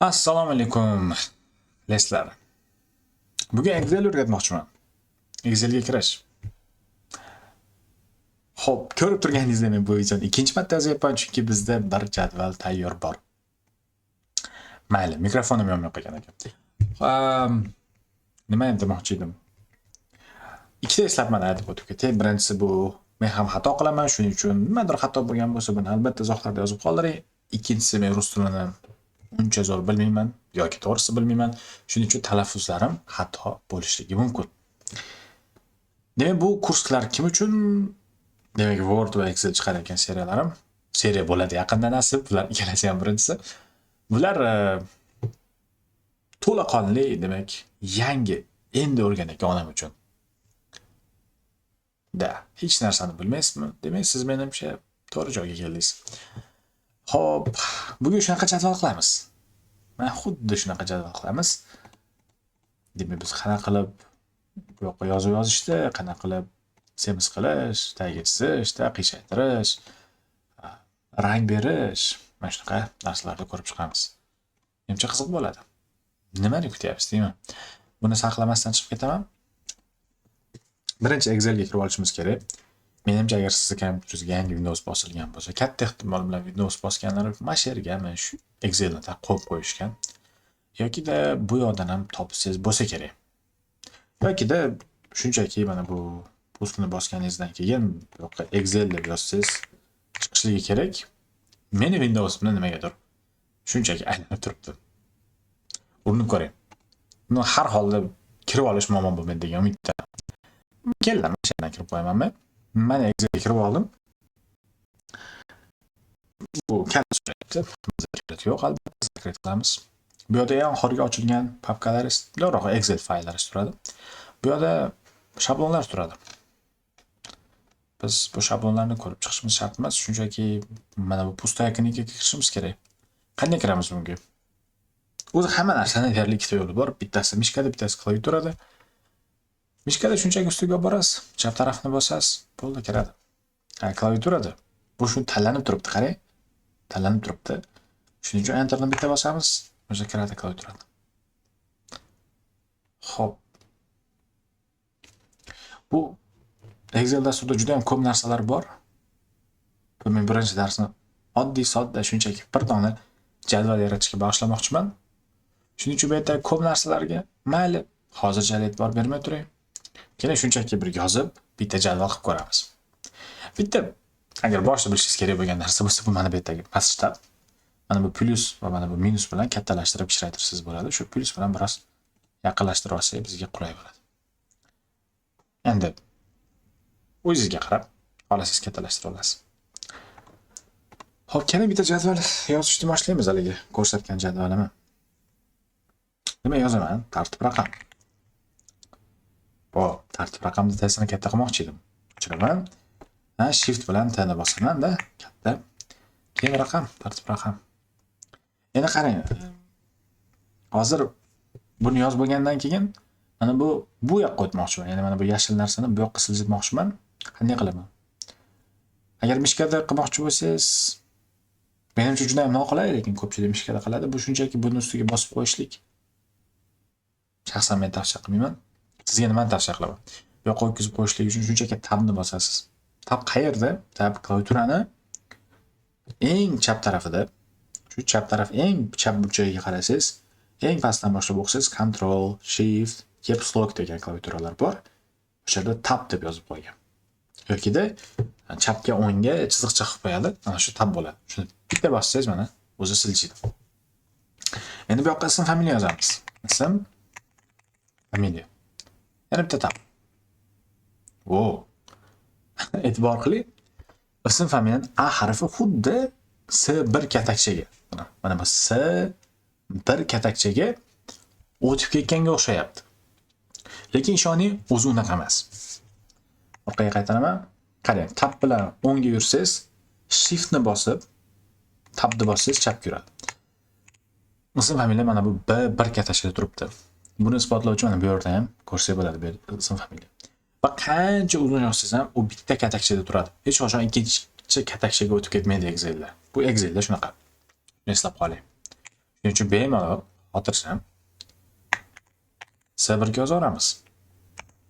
Assalomu alaykum, do'stlar. Bugun Excel o'rgatmoqchiman. Excelga kirish. Xo'p, ko'rib turganingizdek, men bu videoni ikkinchi marta yozyapman, chunki bizda bir jadval tayyor bor. Mayli, mikrofonim yonmay qolgan ekan. Nima demoqchi edim? Ikkita eslatmani aytib o'tib ketay. Birinchisi, bu men ham xato qilaman, shuning uchun nimadir xato bo'lgan bo'lsa, buni albatta izohlarda yozib qoldiring. Ikkinchisi, men rus tilini uncha zo'r bilmayman yoki to'g'risi bilmayman. Shuning uchun talaffuzlarim xato bo'lishligi mumkin. Demak, bu kurslar kim uchun? Demak, Word va Excel chiqarayotgan seriyalarim, seriya bo'ladi yaqinda nasib. Bular ikkalasi ham birinchisi. Bular to'laqonli, demak, yangi, endi o'rganayotgan odam uchun. Да, hech narsani bilmaysizmi? Demak, siz, menimcha, to'g'ri joyga keldingiz. Xo'p, bugun shunaqa jadval qilamiz. Mana, xuddi shunaqa jadval qilamiz. Demak, biz qanaqa qilib bu yoqqa yozuv yozishda, qanaqa qilib semiz qilish, tagiga chizish, qiyshaytirish, rang berish, mana shunaqa narsalarni ko'rib chiqamiz. Menimcha, qiziq bo'ladi. Nimani kutyapsiz deyman. Buni saqlamasdan chiqib ketaman. Birinchi Excelga kirib olishimiz kerak. Menimcha, agar sizni kompyuteringizga yangi Windows bosilgan bo'lsa, katta ehtimol bilan Windows bosganlar mana shu yerga, mana shu Excelni qo'yib qo'yishgan. Yokida bu yoqdan ham topsangiz bo'lsa kerak. Yokida shunchaki mana bu пуск ni bosganingizdan keyin bu yoqqa Excel deb yozsangiz chiqishligi kerak. Meni Windowsimda nimagadir shunchaki aylanib turibdi. Urinib ko'ring. Buni har holda kirib olish muammo bo'lmaydi degan umiddaman. Keldim, mana shu yerdan kirib qo'yaman men. Mana, Excelga kirib oldim. Bu kalit so'rayapti. Kalit yo'q, albatta, закрыть qilamiz. Bu yerda eng oxirgi ochilgan papkalaringiz, to'g'rirog'i, Excel fayllaringiz turadi. Bu yerda shablonlar turadi. Biz bu shablonlarni ko'rib chiqishimiz shart emas, shunchaki mana bu пустая книга ga kirishimiz kerak. Qanday kiramiz bunga? O'zi hamma narsani deyarli ikkita yo'li bor. Bittasi мышка da, bittasi klaviaturada. Мышка da shunchaki ustiga borasiz, chap tarafni bosasiz, bo'ldi, kiradi. Ha, klaviaturada bu shu tanlanib turibdi, qarang. Tanlanib turibdi. Shuning uchun Enterni bitta bosamiz, o'sha kiradi klaviaturada. Xo'p. Bu Excel dasturida juda ham ko'p narsalar bor. Bu men birinchi darsni oddiy, sodda, shunchaki bir dona jadval yaratishga bag'ishlamoqchiman. Shuning uchun bu yerdagi ko'p narsalarga, mayli, hozircha e'tibor bermay turing. Keling, shunchaki bir yozib, bitta jadval qilib ko'ramiz. Bitta agar boshida bilishingiz kerak bo'lgan narsa bo'lsa, bu mana bu yerdagi masshtab. Mana bu plyus va mana bu minus bilan kattalashtirib, kichraytirsangiz bo'ladi. Shu plyus bilan biroz yaqinlashtirib olsak, bizga qulay bo'ladi. Endi o'zingizga qarab, xohlasangiz kattalashtirib olasiz. Xo'p, keling, bitta jadval yozishni boshlaymiz, haligi ko'rsatgan jadvalimni. Nima yozaman? Tartib raqam. Bu tartib raqamni testini katta qilmoqchi edim. O'chiraman. Ha, Shift bilan T ni bosaman-da, katta. Keyin raqam, tartib raqam. Endi qarang. Hozir buni yozib bo'lgandan keyin mana bu yoqqa o'tmoqchiman. Ya'ni mana bu yashil narsani bu yoqqa siljitmoqchiman. Qanday qilaman? Agar мышка da qilmoqchi bo'lsangiz, menimcha, juda ham noqulay, lekin ko'pchilik мышка da qiladi. Bu shunchaki buni ustiga bosib qo'yishlik. Shaxsan men tavsiya qilmayman. Sizga nimani tavsiya qilaman? Bu yoqqa o'tkazib qo'yishlik uchun shunchaki Tabni bosasiz. Tab qayerda? Tab klaviaturani eng chap tarafida. Shu chap taraf, eng chap burchagiga qarasangiz, eng pastdan boshlab o'qisangiz, Control, Shift, Caps Lock degan klaviaturalar bor. O'sha yerda Tab deb yozib qo'ygan. Yokida chapga, o'ngga chiziqcha qilib qo'yadi. Mana shu Tab bo'ladi. Shuni bitta bossangiz, mana, o'zi siljiydi. Endi bu yoqqa ism, familiya yozamiz. Ism, familiya. Yana bitta Tab. Vo. E'tibor qiling. Ism, familiyani A harfi xuddi S1 katakchaga. Mana bu S1 katakchaga o'tib ketganga o'xshayapti. Lekin ishoning, o'zi unaqa emas. Orqaga qaytaraman. Qarang, Tab bilan o'ngga yursangiz, Shiftni bosib, Tabni bossangiz, chapga yuradi. Ism, familiya mana bu B1 katakchada turibdi. Buni isbotlovchi mana bu yerda ham ko'rsak bo'ladi, bu yerda ism, familiya. Va qancha uzun yozsangiz ham, u bitta katakchada turadi. Hech qachon ikkinchi katakchaga o'tib ketmaydi Excelda. Bu Excelda shunaqa. Shuni eslab qoling. Shuning uchun bemalol xotirjam S1 ga yozaveramiz.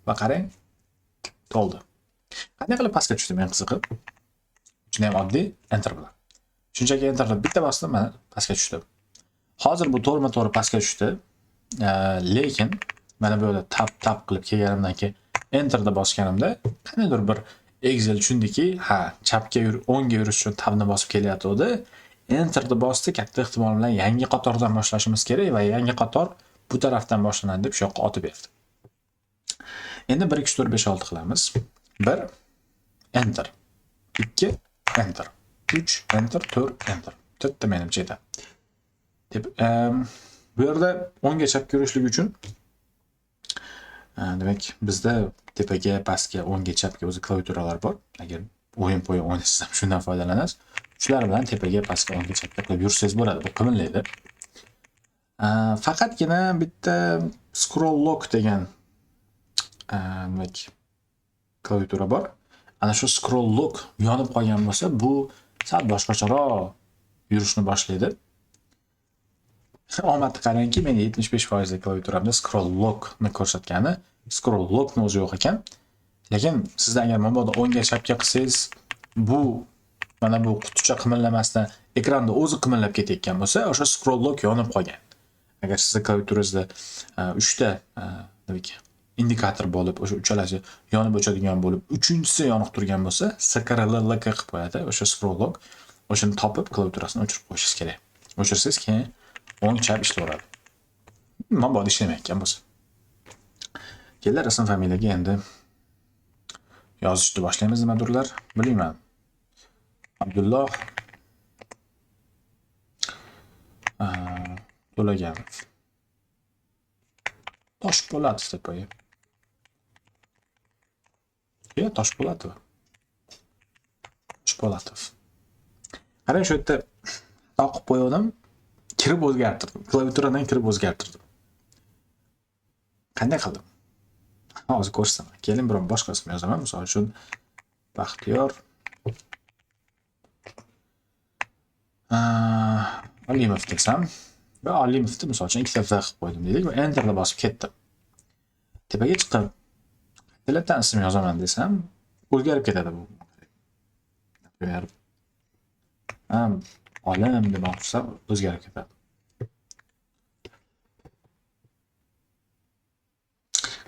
Va qarang, to'ldi. Qanday qilib pastga tushdi, men qizig'i? Juda ham oddiy, enter bilan. Shunchaki enterni bitta bosdim, mana pastga tushdi. Hozir bu to'g'rima-to'g'ri pastga tushdi. Lekin mana bu yerda tab qilib kelganimdan keyin enterni bosganimda qandaydir bir Excel tushundiki, ha, chapga yur, o'ngga yurish uchun tabni bosib kelyapti. Enterni bosdi, katta ehtimol bilan yangi qatordan boshlashimiz kerak va yangi qator bu tarafdan boshlanadi deb shu yoqqa otib berdi. Endi 1 2 3 4 5 6 qilamiz. 1 enter, 2 enter, 3 enter, 4 enter. To'rtta menimcha yetadi. Deb, bu yerda o'ngga chapga yurishlik uchun demak bizda tepaga, pastga, o'ngga, chapga o'zi klaviaturalar bor. Agar o'yin po'yin o'ynasangiz ham shundan foydalanasiz. Shular bilan tepaga, pastga, o'ngga, chapga qilib yursangiz bo'ladi. Bu qilinmaydi. Faqatgina bitta scroll lock degan demak klaviatura bor. Ana shu scroll lock yonib qolgan bo'lsa, bu sal boshqacharoq yurishni boshlaydi. Omadni qarangki, meni 75% klaviaturamda scroll lockni ko'rsatgani, scroll lockni o'zi yo'q ekan. Lekin sizda agar mabodo o'ngga chapga qilsangiz, bu mana bu quticha qimillamasdan ekranda o'zi qimillab ketayotgan bo'lsa, o'sha scroll lock yonib qolgan. Agar sizni klaviaturangizda 3 ta demak indikator bo'lib, o'sha uchalasi yonib o'chadigan bo'lib, uchinchisi yoniq turgan bo'lsa, SKRLLK qilib qo'yadi, o'sha scroll lock. O'shani topib klaviaturasini o'chirib qo'yishingiz kerak. O'chirsangiz keyin o'ng chap ishlayveradi. Mabodo ishlamayotgan bo'lsa. Kelar ism familiyaga endi yozishni boshlaymiz nimadirlar, bilmayman. Abdulloh To'laganov. Toshpo'latov deb qo'yay. Ya, Toshpo'latov. Toshpo'latov. Qarang, shu yerda xato qilib qo'ygandim, kirib o'zgartirdim. Klaviaturadan kirib o'zgartirdim. Qanday qildim? Hozir ko'rsataman. Keling, biron boshqa ism yozaman. Misol uchun Baxtiyor Olimov desam va Olimovni misol uchun ikkita V qilib qo'ydim deylik va enterni bosib ketdim. Tepaga chiqib qaytadan ism yozaman desam, o'zgarib ketadi bu. Например, olim demoqchi o'zgarib ketadi.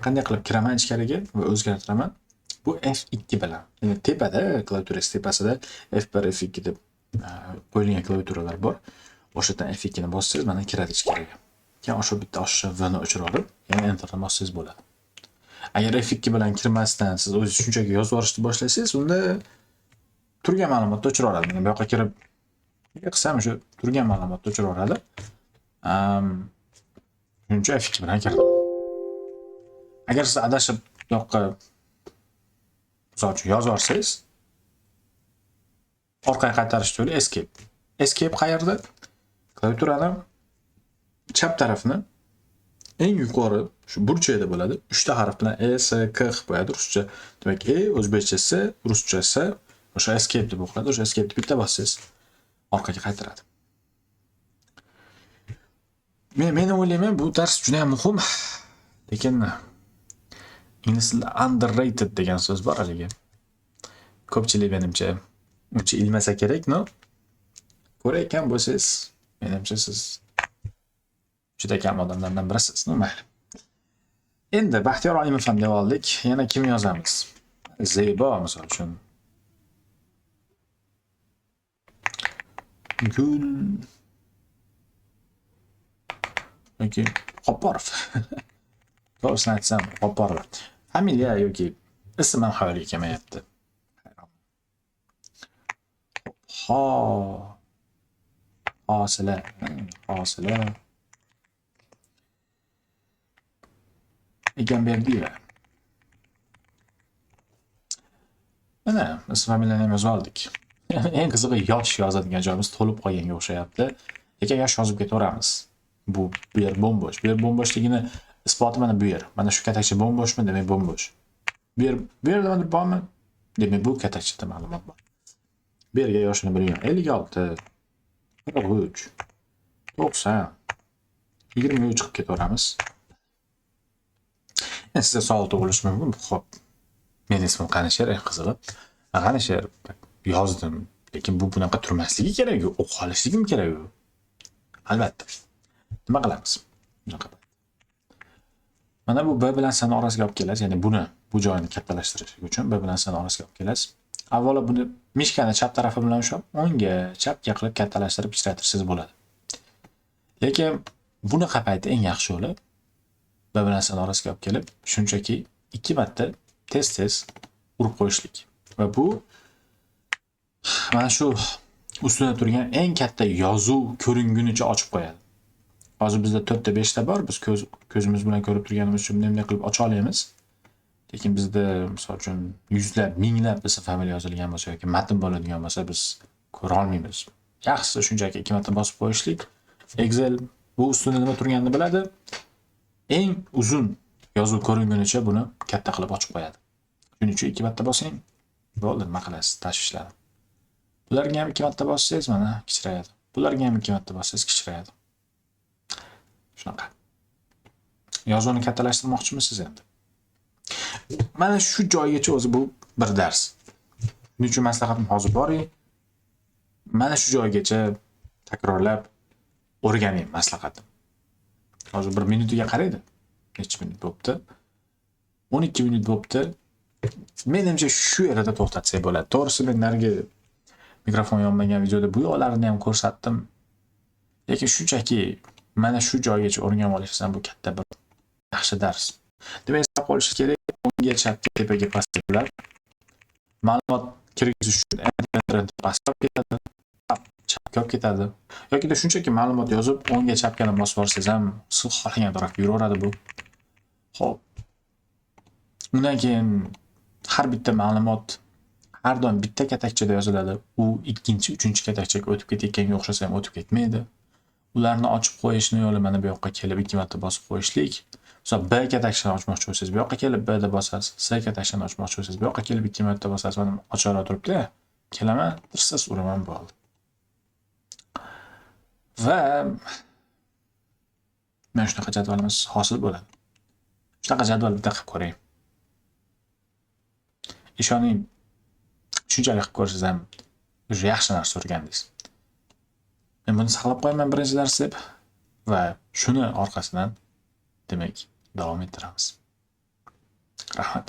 Qanday qilib kiraman ichkariga va o'zgartiraman? Bu F2 bilan. Ya'ni tepada, klaviaturangiz tepasida F1, F2 deb qo'yilgan klaviaturalar bor. O'sha yerdan F2 ni bossangiz, mana kiradi ichkariga. Keyin o'sha bitta oshiqcha V ni o'chirib olib, yana Enterni bossangiz bo'ladi. Agar F2 bilan kirmasdan siz o'zingiz shunchaki yozib yuborishni boshlasangiz, unda turgan ma'lumotni o'chirib oladi. Mana bu yoqqa kirib qilsam, o'sha turgan ma'lumotni o'chirib yuboradi. Shuning uchun F2 bilan kirdim. Agar siz adashib bu yoqqa misol uchun yozib yuborsangiz, orqaga qaytarish yo'li escape. Escape qayerda? Klaviaturani chap tarafini eng yuqori shu burchagida bo'ladi. 3 ta harf bilan E, S, K qilib qo'yadi ruscha. Demak, E o'zbekcha S, ruscha S, o'sha escape deb o'qiladi. O'sha escape deb bitta bossangiz orqaga qaytaradi. Men o'ylayman, bu dars juda ham muhim. Lekin ingliz tilida underrated degan so'z bor haligi. Ko'pchilik menimcha uncha ilmasa kerak, no? Ko'rayotgan bo'lsangiz, menimcha siz juda kam odamlardan birisiz. No, mayli. Endi Baxtiyor Olimov ham deb oldik. Yana kim yozamiz? Zebo misol uchun. Gul yoki Qopporov. To'g'risini aytsam, Qopporov. Familiya yoki ism ham xayolga kelmayapti. Ho. Hosila, Hosila. Egamberdiyeva. Mana ism familiyani ham yozib oldik. Eng qizig'i yosh yozadigan joyimiz to'lib qolganga o'xshayapti. Lekin yosh yozib ketaveramiz. Bu yer bo'm-bo'sh. Bu yer bo'm-bo'shligini isboti mana bu yer. Mana shu katakcha bo'm-bo'shmi? Demak bo'm-bo'sh. Bu yerda nimadir bormi? Demak bu katakchada ma'lumot bor. Bu yerga yoshini bilmayman. 56, 43, 90. 20 ga chiqib ketaveramiz. Endi sizda savol tug'ilishi mumkin. Xo'p, meni ismim Qanisher, eng qizig'i. Qanisher yozdim, lekin bu bunaqa turmasligi kerak, o'qib olishligim kerak. Albatta. Nima qilamiz? Bunaqa. Mana bu B bilan S orasiga olib kelasiz, ya'ni buni bu joyini kattalashtirish uchun B bilan S orasiga olib kelasiz. Avvalo buni мышка ni chap tarafi bilan ushlab, o'ngga, chapga qilib kattalashtirib kichraytirsangiz bo'ladi. Lekin bunaqa payti eng yaxshi yo'li B bilan S orasiga olib kelib, shunchaki 2 marta tez-tez urib qo'yishlik. Va bu mana shu ustida turgan eng katta yozuv ko'ringunicha ochib qo'yadi. Hozir bizda 4 ta 5 ta bor, biz ko'zimiz bilan ko'rib turganimiz uchun bunday qilib ocha olamiz. Lekin bizda misol uchun yuzlab, minglab ism familiya yozilgan bo'lsa yoki matn bo'ladigan bo'lsa, biz ko'ra olmaymiz. Yaxshisi shunchaki 2 marta bosib qo'yishlik. Excel bu ustida nima turganini biladi. Eng uzun yozuv ko'ringunicha buni katta qilib ochib qo'yadi. Shuning uchun 2 marta bosing, bo'ldi, nima qilasiz, tashvishlanib. Bularga ham 2 marta bossangiz mana kichrayadi. Bularga ham 2 marta bossangiz kichrayadi. Shunaqa. Yozuvni kattalashtirmoqchimisiz endi? Mana shu joygacha o'zi bu bir dars. Shuning uchun maslahatim hozir boring. Mana shu joygacha takrorlab o'rganing maslahatim. Hozir bir minutiga qaraydi. Necha minut bo'pti? 12 minut bo'pti. Menimcha shu yerda to'xtatsak bo'ladi. To'g'risi men narigi mikrofon yonmagan videoda bu yoqlarini ham ko'rsatdim. Lekin shunchaki mana shu joygacha o'rganib olishsa bu katta bir yaxshi dars. Demak, eslab qolish kerak, o'ngga, chapga, tepaga, pastga bular. Ma'lumot kirgizish uchun enter pastga olib ketadi, chapga olib ketadi. Yokida shunchaki ma'lumot yozib, o'ngga, chapgani bosib yuborsangiz ham siz xohlagan tarafga yuraveradi bu. Xo'p. Undan keyin har bitta ma'lumot har doim bitta katakchada yoziladi. U ikkinchi, uchinchi katakchaga o'tib ketayotganga o'xshasa ham o'tib ketmaydi. Ularni ochib qo'yishni yo'li mana bu yoqqa kelib 2 marta bosib qo'yishlik. Misol B katakchani ochmoqchi bo'lsangiz, bu yoqqa kelib B deb bosasiz. S katakchani ochmoqchi bo'lsangiz, bu yoqqa kelib 2 marta bosasiz. Mana ochiqroq turibdi. Kelaman, tirsas uraman, bo'ldi. Va mana shunaqa jadvalimiz hosil bo'ladi. Shunaqa jadval bitta qilib ko'ring. Ishoning, shunchalik qilib ko'rsangiz ham уже yaxshi narsa o'rgandingiz. Men buni saqlab qo'yaman birinchi dars deb va shuni orqasidan demak davom ettiramiz. Rahmat.